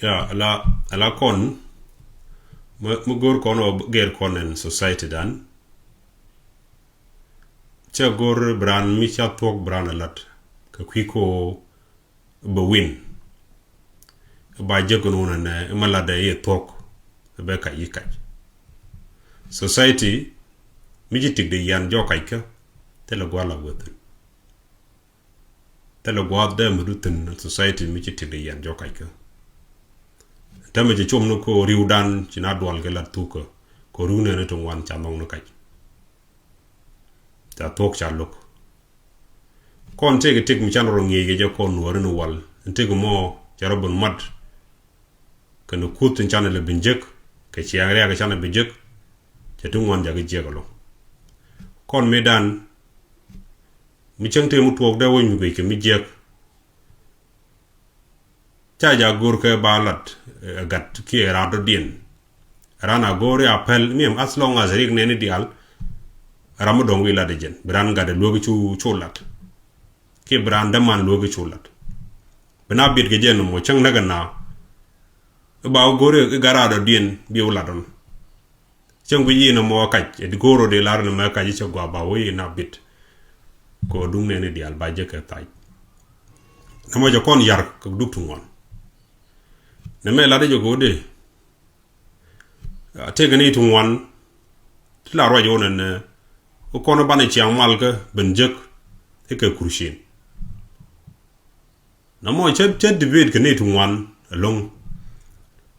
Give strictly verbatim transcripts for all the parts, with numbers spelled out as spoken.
Ya, ala, ala kɔn, mi, mi go̱o̱r kɔn ɔ gɛr kɔn ɛn society dan. Cɛ go̱o̱r bi raan mi ca thuɔ̱k bi raan a lat kɛ kui̱ ko bɛ win. Ba jek ni wun ɛnɛ, ma lat ɛ i̱ thuɔ̱k, bɛ kac i̱ kac. Society mi ci tik di yan jɔk kac kä, thilɛ gua̱a̱th la wethin. Thilɛ gua̱a̱th dee mi du thi̱n society mi ci tik di yan jɔk kac kä. Täämɛ ci com ni ko riw dan ci na dual kɛ lat thuk kä, ko riw nɛni ti ŋuan ca nhɔk ni kac. Ca thuɔ̱k ca lo̱k. Kɔn tëëk i̱ tëëk mi can rɔ ŋi̱i̱c kɛ jɛ kɔn nuɔ̱ɔ̱ri ni wal. Tëëk mɔ cɛ rɔ ben mat. Kɛn kuth tin can lɛ ben jek, kɛ ciaŋ riak can lɛ ben jek. Cɛ ti ŋuan jakä jiɛk ɛlɔ̱ŋ. Kɔn mi dan mi cäŋ tëë mi tuɔɔk dee wec mi guic kɛ mi jiɛk. Ca ja go̱o̱r kɛ ba lat, eh, gat kiɛ raan dɔ̱diɛn. Raan a go̱o̱r ya pɛl mi ɛm as long as rik nɛni diaal. Ram mi dɔ̱ŋ wi̱i̱ lat ɛ jɛn bi raan gat ɛ luäk cu, cu lat. Kiɛ bi raan däman luäk cu lat. Bi na biɛt kɛ jɛn mɔ cäŋ näk ɛ na. I̱ ba wä go̱o̱r i̱ gat raan dɔ̱diɛn bi wä lat ɔn. Cäŋ guic yin ɛmɔ kac, ɛ di go̱o̱r ɔ di lar ni mɛ kac i̱ cɛ gua ba wä yin a bit. Kɛ ɔ duŋ nɛni diaal ba jɛ kɛ thac. Nɛ mɔ jɛ kɔn yar kɛ duk ti ŋuan. Nɛ mɛ lat jɛ go̱o̱r di. A tëëk ni ti ŋuan. Ti la ruac wä nɛnɛ. Wä kɔn banɛ ciaŋ mal kä ben jek. I̱ kɛ kurcin. Nɔmɔ cä, cä debate kɛ nɛy ti ŋuan ɛlɔ̱ŋ.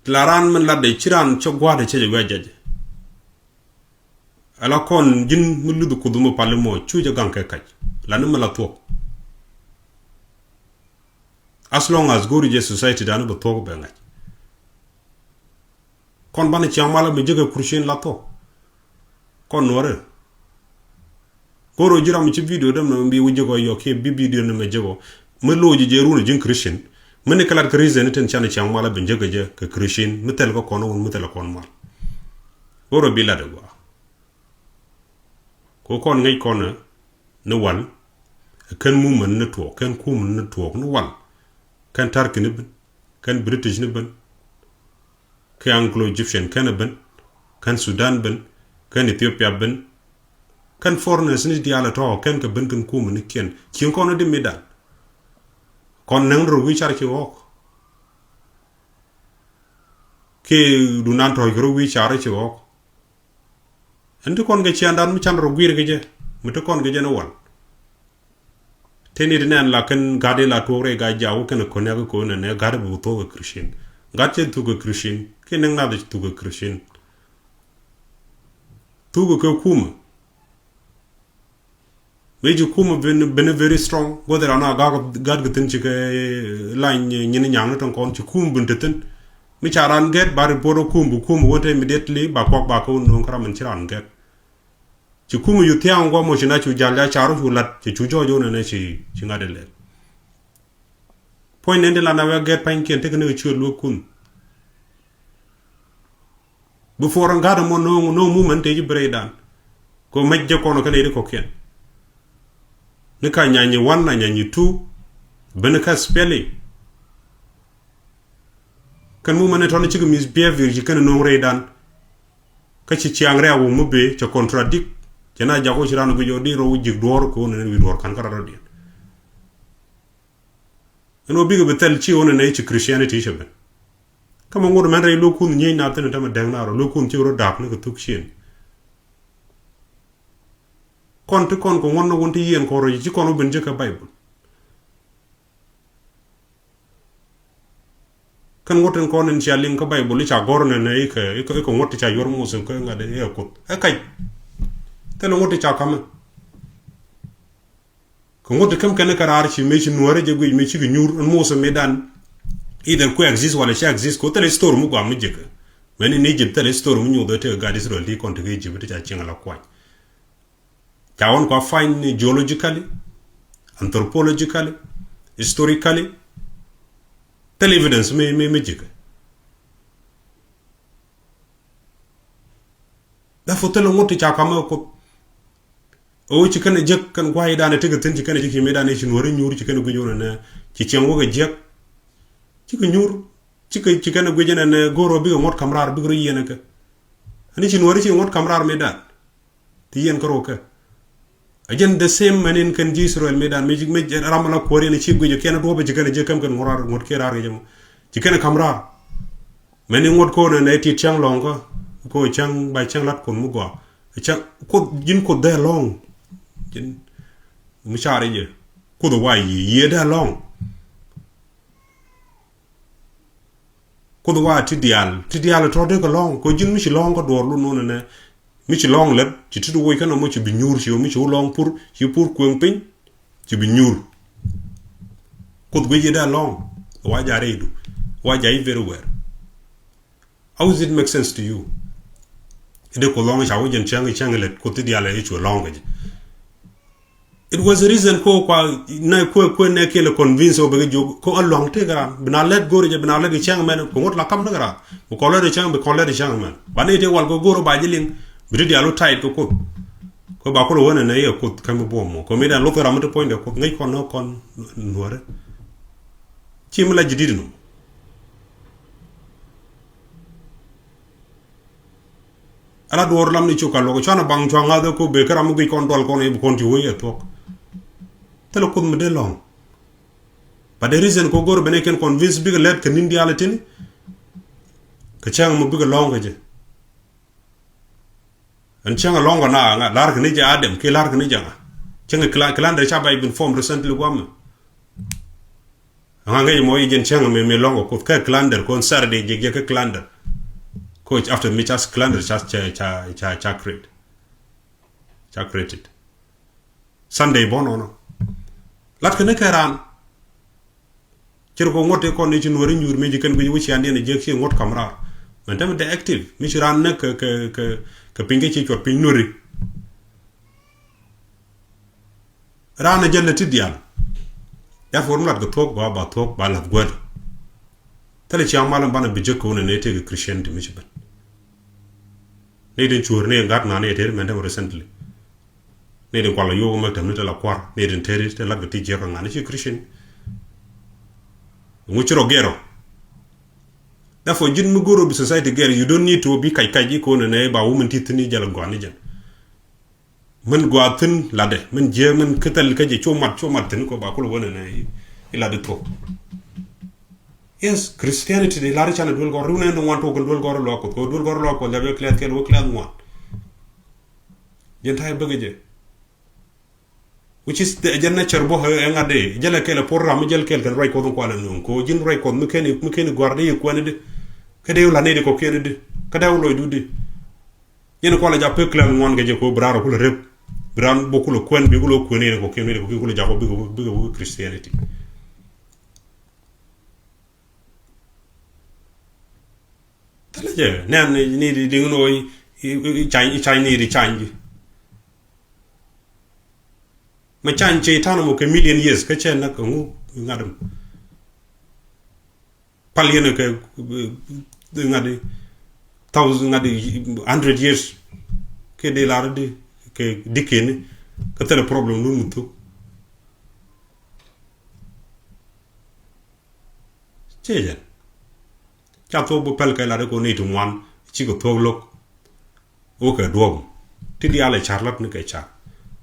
Ti la raan min latdɛ ci raan cä gua̱a̱tdɛ cä jɛ wi̱i̱ a jajɛ. Ala kɔn ji̱n mi luth kuth mi pal imɔ cu jɛ gaŋ kɛ kac. Lani mi la thuɔ̱k. As long as go̱o̱ri jɛ society dan bɛ thuɔ̱k bɛ ŋa̱c. Kɔn banɛ ciaŋ malä mi jekɛ kurcin la thok. Kɔn nuɔrɛ. Go̱r ɔ ji̱ ram ci video däm na mi bi wä jekɔ yɔk kiɛ bi video ni mɛ jekɔ. Mi lo̱c jɛ run ji̱n Christian. Mi ni kɛ lat kɛ reason ni tin canɛ ciaŋ malä bi jekɛ jɛ kɛ Christian. Mi thɛl kɛ kɔn wun mi thɛl kɔn mal. Go̱r ɔ bi lat ɛ gua. Ko kɔn ŋäc kɔn ni wal. Kɛn mumɛn ni tuɔɔk, kɛn kumɛn ni tuɔɔk ni wal. Kɛn Turkey ni ben. Kɛn British ni ben. Kɛ Anglo Egyptian kɛn a ben. Kɛn Sudan ben. Kɛn Ethiopia ben. Kɛn foreigners ni diaal a tɔ̱ kɛn kɛ ben kɛn kumɛ ni kiɛn. Cieŋ kɔn di mi dan. Kɔn nɛŋ rɔ wi̱i̱ car ci ɣɔk. Kɛ dunan tɔ̱ kɛ rɔ wi̱i̱ car ci ɣɔk. Ɛn ti kɔn kɛ cian dan mi can rɔ guir kɛ jɛ. Mi ti kɔn kɛ jɛ ni wal. Tëë ni ti nɛn la kɛn gat in la tuɔɔk rɛy gat jaw kɛn kɔn yak kɛ kɔn nɛ gat bi thuɔɔk kɛ Christian. Gat cɛ thuk kɛ Christian. Kɛ nɛŋ nath thuk kɛ Christian. Thuk kɛ kumɛ. Mëë ci kumɛ ben, ben very strong. Guɔth ran a gat, gat kɛ thin ci kɛ lany nyin nyaŋ ni tɔŋ kɔn ci kumɛ ben te thin. Mi ca ran gɛt ba report ɔ kumɛ, kumɛ wä te immediately ba kuak ba kɛ wä no̱o̱ŋ kä ram in ci ran gɛt. Ci kumɛ yu thia̱a̱ŋ guɔ mɔ ci na cu jal ya car cu lat ci cu jɔɔc wä nɛnɛ ci, ci ŋa̱t ilɛl. Puɔ̱ny nɛn ti lat na wek gɛt pa̱nykiɛn tekɛ ni kɛ ciöt luek kun. Before ŋa̱t ɛmɔ no̱o̱ŋ, no̱o̱ŋ mumɛn te ci bi rɛydan. Kɛ mec jɛ kɔn kɛn iri kɔkiɛn. Ni ka nyanyi wan na nyanyi tu. Beni ka spelling. Kɛn mumɛn tɔn cikɛ misbehavior ci kɛn no̱o̱ŋ rɛydan. Kä ci ciaŋ rɛy a wum mi bee cɛ contradict. Cɛ na jak wä ci ran guic ɔ di rɔ wä jik duɔr kɛ wä nɛn wi̱i̱ duɔr kan kä rat rɔ diɛn. Ɛn wä bikɛ bi thɛl ci wä nɛn ci Christianity cɛ ben. Kä mɛ ŋut mɛn rɛy luek kun nyiec na thin tämɛ dɛŋ na rɔ luek kun ci rɔ dak ni kɛ thuk cien. Kɔn ti kɔn kɛ ŋuɔ̱n ni wun ti yien kɔn rɔ ci kɔn wä ben jek kɛ Bible. Kɛn ŋuɔ̱t tin kɔn in cia liŋ kä Bible i̱ ca gɔ̱r nɛnɛ ikɛ, ikɛ, ikɛ ŋuɔ̱t ti ca yuɔr Muthɛ kɛ ŋa̱t i̱ ɛ Kuoth. Ɛ kac. Thilɛ ŋuɔ̱t ti ca ka̱mɛ. Kɛ ŋuɔ̱t ti käm kɛn kɛ raar ci mëë ci nuäärä jɛ guic mëë cikɛ nyuur in Muthɛ mëë dan. Either kuɛ exist wala ca exist kɛ thilɛ story mi guam mi jiäkä. Mɛn in Egypt thilɛ story mi nyuuth ɛ tekɛ gat Israel ti kɔn tekɛ Egypt ti ca cieŋ ala kuany. Ca ɣɔn kua find ni geologically, anthropologically, historically. Thil evidence mi, mi, mi jikä. Therefore thil ŋut ti ca kamɛ Kuoth. Ɣöö ci kɛn jek kɛn guay dan ti kɛ thin ci kɛn jek ci mi dan ci nuɔri nyuur ci kɛn guic ɣɔn nɛ ci cieŋ wä kɛ jiɛk. Ci kɛ nyuur. Cikɛ, cikɛ ni guic ɛn ɛn go̱o̱r ɔ bikɛ ŋuɔ̱t ka̱m raar bikɛ rɔ yiɛn ɛ kɛ. Ani ci nuɔ̱ɔ̱ri ci ŋuɔ̱t ka̱m raar mëë dan. Ti yiɛn kärɔ̱ kɛ. Ɛ jɛn the same mɛn in kɛn ji̱ Israel mëë dan. Mi, mi ram ala kuäär yɛn ci guic ɛ kiɛn duɔ̱ɔ̱p ɛ ci kɛn ɛ ji̱ käm kɛn ŋuɔ̱t raar, ŋuɔ̱t kiɛ raar kɛ jɛ mɔ. Ci kɛn ɛ ka̱m raar. Mɛn in ŋuɔ̱t ko̱n ɛn ɛ ti tia̱ŋ lɔ̱ŋ kä. Ko tia̱ŋ ba tia̱ŋ lat kuɔn mi gɔaa. Ɛ tia̱ŋ kuoth ji̱n kuoth dee lɔ̱ŋ. Ji̱n mi ca̱r i̱ jɛ. Kuoth ɛ wa yiëë, yiëë dee lɔ̱ŋ. Kuoth wa ti diaal, ti diaal tɔ̱ dee kɛ lɔ̱ŋ, kɛ ji̱n mi ci lɔ̱ŋ kä duɔ̱ɔ̱r lun nunɛ nɛ. Mi ci lɔ̱ŋ lät, ci ti di woc kä nɔmɔ ci bi nyuur ci, mi ci wä lɔ̱ŋ pur, ci pur kueŋ piny, ci bi nyuur. Kuoth guic i̱ dee lɔ̱ŋ, wa ja̱ rɛydu, wa ja̱ i̱ very well. How does it make sense to you? I̱ dee kuoth lɔ̱ŋ ca wä jɛn cäŋ, cäŋ lät, kuoth ti diaal i̱ cuɛ lɔ̱ŋ kɛ jɛ. It was a reason ko kua nɛ kuɛ kuɛ nɛ kiɛ lɛ convince ɔ bɛ kɛ jiök ko a luaŋ tëë kɛ ran. Bi na lɛt go̱o̱rɛ jɛ, bi na lɛt kɛ cäŋ mɛn, ko ŋut la kam tëë kɛ ran. Bi kɔn lɛt cäŋ, bi kɔn lɛt cäŋ mɛn. Ba ni tëë wal ko go̱o̱rɛ ba ji̱ liŋ. Bi ti diaal wä tight kɛ kuoth. Ko ba kulɛ wänɛ nɛ yɛ kuoth kä mi buɔm mɔ. Ko mi dan luth kɛ ram mi ti puɔ̱nydɛ kuoth ŋäc kɔn nä kɔn nuɔ̱rɛ. Ci mi la ji̱ di̱t nɔ. Ala duɔ̱ɔ̱r lam ni cuk ka luɔk cuan a baŋ cuaŋ ŋa̱th ɛ ko bek kä ram mi guic kɔn dual kɔn i̱ bi kɔn ti wä yɛ thuɔ̱k. Thilɛ kuoth mi dee lɔ̱ŋ. But the reason ko go̱r ben ɛ kɛn convince bikɛ lɛt kɛ ni̱n diaal ɛ tini. Kɛ cäŋ mi bikɛ lɔ̱ŋ kɛ jɛ. Ɛn cäŋ ɛ lɔ̱ŋ kɛ na ŋa lar kɛ ni jɛ Adam kiɛ lar kɛ ni jɛ ŋa. Cäŋ ɛ kila-, kilan dee ca ba i̱ bin form recently guamɛ. Ŋa ŋäc mɔ i̱ jɛn cäŋ mëë, mëë lɔ̱ŋ kɛ kuoth kɛ calendar kɔn Saturday jiɛk jiɛk kɛ calendar. Ko after mi ca calendar ca, ca, ca, ca, ca create. Ca created. Sunday bɔ nɔnɔ. Lat kɛ ni kɛ raan. Cir kɔ ŋuɔ̱t ti kɔn ni ci nuɔ̱ri nyuur mi ci kɛn guic wi̱c ciandiɛn jiɛk ci ŋuɔ̱t kam raar. Mɛn tɛmɛ dee active. Mi ci raan näk kɛ, kɛ, kɛ, kɛ piny kɛ ci cuɔt piny nuɔ̱ri. Raan a jäl lɛ ti diaal. Therefore mi lat kɛ thuɔ̱k ba, ba thuɔ̱k ba lath guäl. Thilɛ ciaŋ mal in banɛ bi jek kɛ wun ɛ nɛ tëëk Christianity mi ci ben. Ni tin cuäär ni gat ŋa̱n ni tëëri mɛn däm recently. Ni tin kual la yio̱o̱k mɛk täm ni te la kua̱r ni tin tëëri te lat kɛ ti jiɛk kɛ ŋa̱n ni ci Christian. Ŋu ci rɔ gɛrɔ. Therefore ji̱n mi go̱o̱r bi society gɛr, you don't need to bi kac kac i̱ kɛ wun ɛ nɛ ba wumɛn ti thi̱n i̱ jäl gɔaa ni jɛn. Min gɔaa thi̱n latdɛ, min jiɛ, min kä thil kä jɛ cu mat, cu mat thi̱n kɔ ba kulɛ wänɛ nɛ i̱ latdɛ thuɔ̱k. Yes, Christianity di lar canɛ duel gɔr, riw nɛ ni ŋuan tuɔk kɛn duel gɔr luak kuɔth, kɛ duel gɔr luak kuɔth, lɛp yɛ clɛth kɛl wä clɛth ŋuan. Jɛn ta̱yɛ bäkɛ jɛ. Which is the, jɛn nature bä ɛ ŋa̱t dee, jɛl ɛ kɛl ɛ por ram, jɛl kɛl kɛn ruac kuɔth in kualɛ nuŋ, kɛ ji̱n ruac kuɔth mi kɛn, mi kɛn gua̱r dee yɛ kuɛn di. Kä dee wä la̱t ni di kɔ kiɛn di, kä dee wä lɔcdu di. Yɛn kualɛ jak pek kɛ lɛl ŋuan kɛ jɛ ko bi raan rɔ kulɛ rep. Bi raan bok kulɛ kuɛn, bi kulɛ kuɛn yɛn kɔ kiɛn, yɛn kɔ kiɛn kulɛ jak kɔ bikɛ, bikɛ wä Christianity. Thilɛ jɛ, nɛn ni, ni di diŋ ni wä i, i, i, i cany, i cany ni di cany di. Ma cany cɛ i tan mɔ kɛ million years, kä cɛ nak kɛ ŋu ŋa̱t mɔ. Pal yɛn kɛ, eh, ŋa̱t di thousand, ŋa̱t di hundred years. Kɛ di lar di kɛ dikeni. Kä thilɛ problem dun mi thuk. Ciɛ jɛn. Ca thuɔk bi pɛl kɛ lar di ko ni ti ŋuan. Cikɛ thuɔk lo̱k. Wä kɛ duɔ̱ɔ̱p ti diaal ɛ car lat ni kɛ car.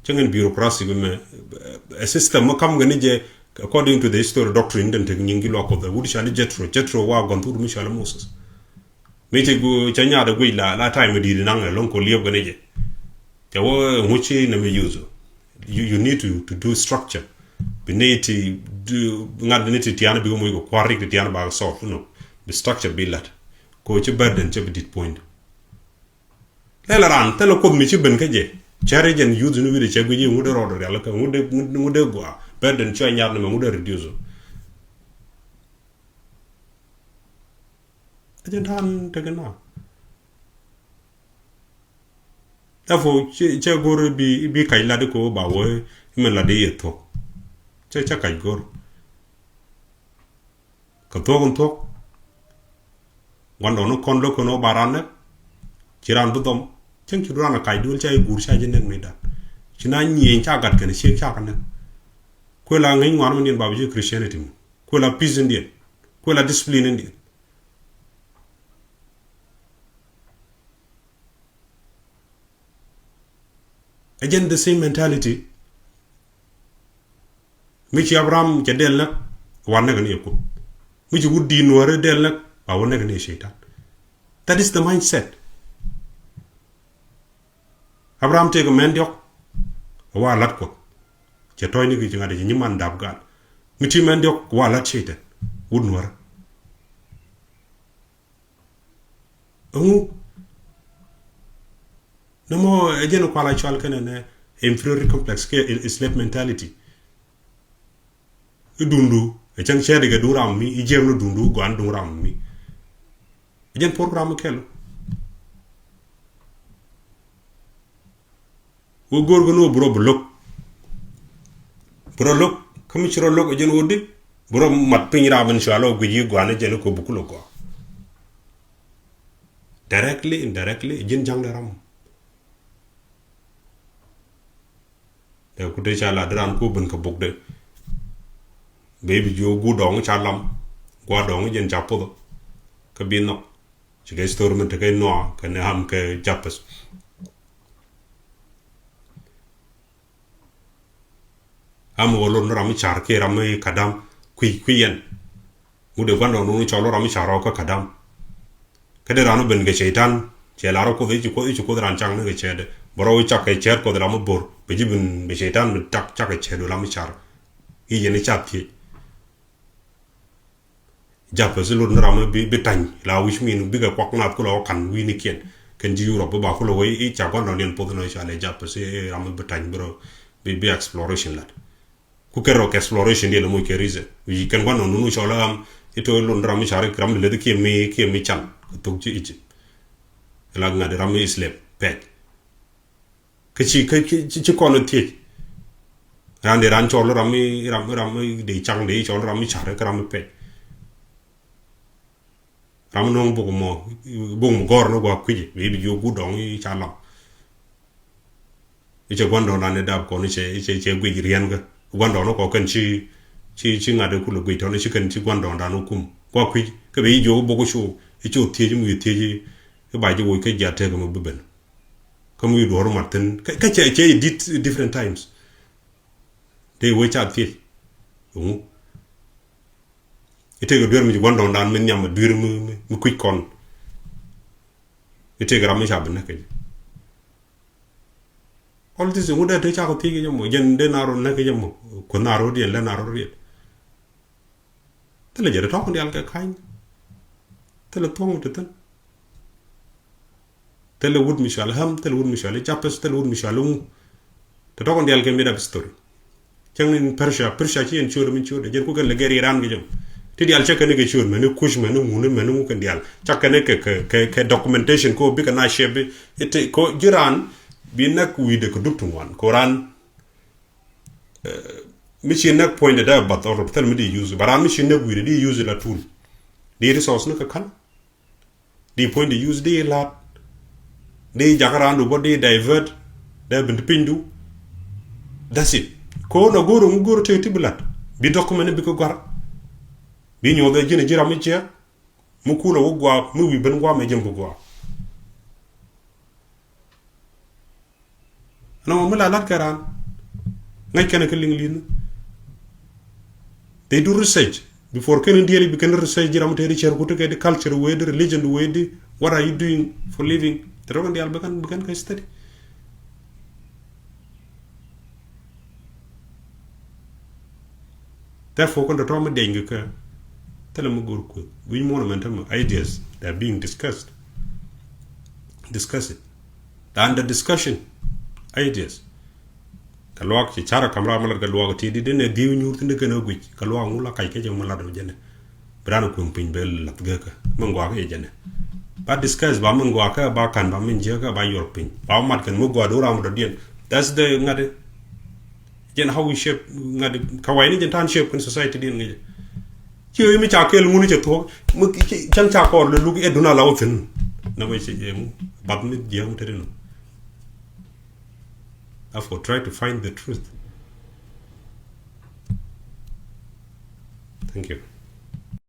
Cä ŋɛn bureaucracy bi mɛ, eh, ɛ system mi kam kɛ ni jɛ according to the history doctrine den tek nyiŋ gi luak Kuɔth ɛ wut ca ni Jethro, Jethro wa gɔn thur mi ca ni Moses. Mi ci gu cä nyaat ɛ guic la, la time di̱i̱t naŋ ɛ lɔŋ kɔ liep kɛ ni jɛ. Cɛ wä ŋuci nɛ mi use. You, you need to, to do structure. Bi ni ti, du, ŋa̱t ni ti tian bi kɛ moc kɛ kua̱r rik ti tian ba kɛ solve, no. Bi structure bi lat. Kɔ ci burden cɛ bi dit point. Lɛl a raan thilɛ Kuoth mi ci ben kä jɛ. Cɛ ri jɛn youth ni wi̱cdɛ cɛ guic i̱ ŋut dee rɔɔdɛ rial kä ŋut dee, ŋut dee gɔaa. Burden cua nyar ni mɛ ŋut dee reduce. A jɛn ta̱a̱n tekɛ na. Therefore cɛ, cɛ go̱r bi, bi kac lat i̱ ko ba wee i̱ mɛn lat i̱ yɛ thuɔ̱k. Cɛ, cɛ kac go̱r. Kɛ thuɔ̱k in thuɔ̱k. Gua̱ndɔɔŋni kɔn lo̱k kɛn ɣöö ba raan näk. Ci raan bi dhɔm. Cäŋ ci du raan a kac duël ca i̱ guur ca ji̱ näk mëëdan. Ci na nyieny ca gat kɛn ciek ca kɛ näk. Kuël a ŋäc ŋuan mi niɛn ba bi ji̱ Christianity mi. Kuël a peace in diɛn. Kuël a discipline in diɛn. Again, the same mentality. Mi ci Abraham cɛ dɛl näk, wa näk ni Kuoth. Mi ci wut di Nuäri dɛl näk, wa wä näk ni Cɛytan. That is the mindset. Abraham tëëkɛ mɛn diɔ̱k, wa lat Kuɔth. Cɛ tɔ̱ɔ̱cni kɛ ci ŋa̱t, ci nyiman dap gaat. Mi ti mɛn diɔ̱k, wa lat Cɛytan, wut Nuäri. Ɛŋu? Nɔmɔ ɛ jɛn kual a cɔal kɛnɛ nɛ inferiority complex kɛ slave mentality. I̱ duŋdu ɛ cäŋ cɛɛt ikɛ duŋ ram mi, i̱ jiɛk ni duŋdu gɔaa ni duŋ ram mi. Ɛ jɛn program kɛl. Wä go̱o̱r kɛ ni wä bi rɔ bi lo̱k. Bi rɔ lo̱k, kä mi ci rɔ lo̱k ɛ jɛn wä di, bi rɔ mat piny ram in cɔal wä guic i̱ gɔaa ni jɛn i̱ kɔ buk kulɛ gɔaa. Directly, indirectly, ji̱n ja̱ŋdɛ ram. Dee ku te ca lat di ran ku ben kɛ buk de. Bee bi jiö gu dɔŋ ca lam, gua dɔŋ jɛn ca puth. Kä bi nhɔk. Ci kɛ story min te kɛ Noa kɛ ni Ham kɛ Japɛth. Ham wä lot ni ram mi car kiɛ ram mi kadam kui̱ kui̱ yɛn. Ŋut de gua̱ndɔɔŋ dun cɔl ram mi car rɔ kä kadam. Kä de ran wä ben kɛ Cɛytan, cɛ lar wä Kuoth i̱ ci Kuoth, i̱ ci Kuoth ran cak ni kɛ cɛɛt. Bɛ rɔ wä cak kɛ cɛɛt Kuoth ram mi bo̱r. Bɛ ji̱ ben bɛ Cɛytan mi tak cak kɛ cɛɛt wä ram mi car. I̱ yɛn i̱ ca thiec. Japɛth i̱ lot ni ram mi bi, bi ta̱ny la wi̱c min bikɛ kuak nath kulɛ wä ka̱n wi̱i̱nikiɛn. Kɛn ji̱ Europe bi ba kulɛ wä i̱ ca gua̱ndɔɔŋdiɛn poth ni wä ca lɛ Japɛth i̱ ram mi bi ta̱ny bi rɔ bi, bi exploration lat. Ku kɛ rɔ kɛ exploration diɛn moc kɛ reason. Wi̱i̱ kɛn gua̱ndɔɔŋ dun wä cɔl ram i̱ to̱ lot ni ram mi car ram mi leth kiɛ mi, kiɛ mi can kɛ thok ci Egypt. Ila ŋa̱t ram mi slave pɛc. Kä ci, kä ci, ci, ci kɔn thiec. Ran de ran cɔl ram mi, ram, ram mi de caŋ de cɔl ram mi car kä ram mi pɛc. Ram mi nɔŋ buk mɔ, buk mɔ gɔr ni gua kui̱c, bi bi jiö gu dɔŋ i̱ ca lam. I̱ cɛ gua̱ndɔɔŋ ran i̱ dap kɔn i̱ cɛ, i̱ cɛ, cɛ guic riɛn kä. Gua̱ndɔɔŋ ni kɔ kɛn ci, ci, ci ŋa̱t i̱ kulɛ guic tɔn i̱ ci kɛn ci gua̱ndɔɔŋ ran i̱ kum. Gua kui̱c, kä bi jiö buk i̱ cu, i̱ cu thiec i̱ mi thiec i̱, i̱ ba ji̱ woc kä jiat tek i̱ mi bi ben. Kä mi duɔ̱ɔ̱r mat thi̱n. Kä, kä cɛ, cɛ i̱ dit different times. Dee wee ca thiec. Ɛŋu? I̱ tëëkɛ duer mi ci gua̱ndɔɔŋdan mi nhiam a duer mi, mi, mi kui̱c kɔn. I̱ tëëkɛ ram mi ca bi näk kɛ jɛ. All this ɛŋu dee te cakɔ thiec kɛ jɛ mɔ. Jɛn dee na rɔ näk kɛ jɛ mɔ. Kuoth na rɔ riɛn, lɛ na rɔ riɛn. Thilɛ jɛ te tɔ̱k diaal kɛ ka̱ny. Thilɛ thuɔ̱ŋ te thi̱n. Thilɛ wut mi cɔal Ham, thilɛ wut mi cɔal Japɛth, thilɛ wut mi cɔal ŋu. Te tɔ̱k diaal kɛ made up story. Cäŋ in Persia, Persia ci yɛn ciöt mi ciöt, jɛn ku kɛn lɛ gɛr Iran kɛ jɛ. Ti diaal cä kɛn kɛ ciöt mɛn i̱ Kuc mɛn i̱ ŋun mɛn i̱ ŋu kɛn diaal. Cä kɛn kɛ, kɛ, kɛ, kɛ documentation ko bikɛ na shape bi, ite ko ji̱ ran bi näk wi̱i̱dɛ kɛ dup ti ŋuan. Ko ran, eh, mi ci näk puɔ̱nydɛ dee bath ɔr thil mi di use. Ba ran mi ci näk wi̱i̱dɛ di use la tool. Di resource ni kɛ ka̱n. Di puɔ̱ny di use di lat. Di jakä raandu bä di divert. Dee ben ti pinydu. That's it. Ko na go̱o̱r ŋu go̱o̱r tëë ti bi lat. Bi document bi kä gɔ̱a̱r. Bi nyuɔth ɛ ji̱n ɛ ji̱ ram mi ciɛ. Mi kulɛ wä gua̱a̱ mi wi̱i̱ ben gua̱a̱ mɛ ji̱n bi gua̱a̱. Nɔmɔ mi la lat kɛ raan. Ŋäc kɛn kä liŋ li̱n. They do research. Before kɛn in diɛl i̱ bi kɛn research ji̱ ram tëë di cɛr ku tekɛ di culture wee di religion wee di, what are you doing for living? Te rɔ kɛn diaal bi kɛn, bi kɛn kɛ study. Therefore kɛn tɔ̱tɔ̱ mi diɛny kɛ kɛ thilɛ mi go̱o̱r Kuoth. Wi̱c muɔ̱ɔ̱n mɛn tämɛ ideas, they are being discussed. Discuss it. The under discussion ideas. Kɛ luaak ci carɛ ka̱m raam mi lat kɛ luaak ti di di nɛ dhi̱i̱w nyuur thi̱n di kɛn ɛ guic kɛ luaak ŋu la kac kɛ jɛ mi lat ɔ jɛnɛ. Bi raan kueŋ piny bɛ lath gekä min gɔaa kä jɛ jɛnɛ. Ba discuss ba min gɔaa kä ba ka̱n ba min jiäkä ba yuɔr piny ba mat kɛn mi gɔaa do̱raam dɔ̱diɛn. That's the ŋa̱t. Jɛn how we shape ŋa̱t kä way ni jɛn ta̱a̱n shape kɛn society diɛn ŋäcɛ. Ci ɣöö mi ca kɛɛl ŋuni cɛ thuɔ̱k mi cäŋ ca kɔɔr lɛ luk ɛ dun a la wä thi̱n. Na bɛ cɛ jɛ ŋu bath mi jiäk mi te di nɔ. Therefore try to find the truth. Thank you.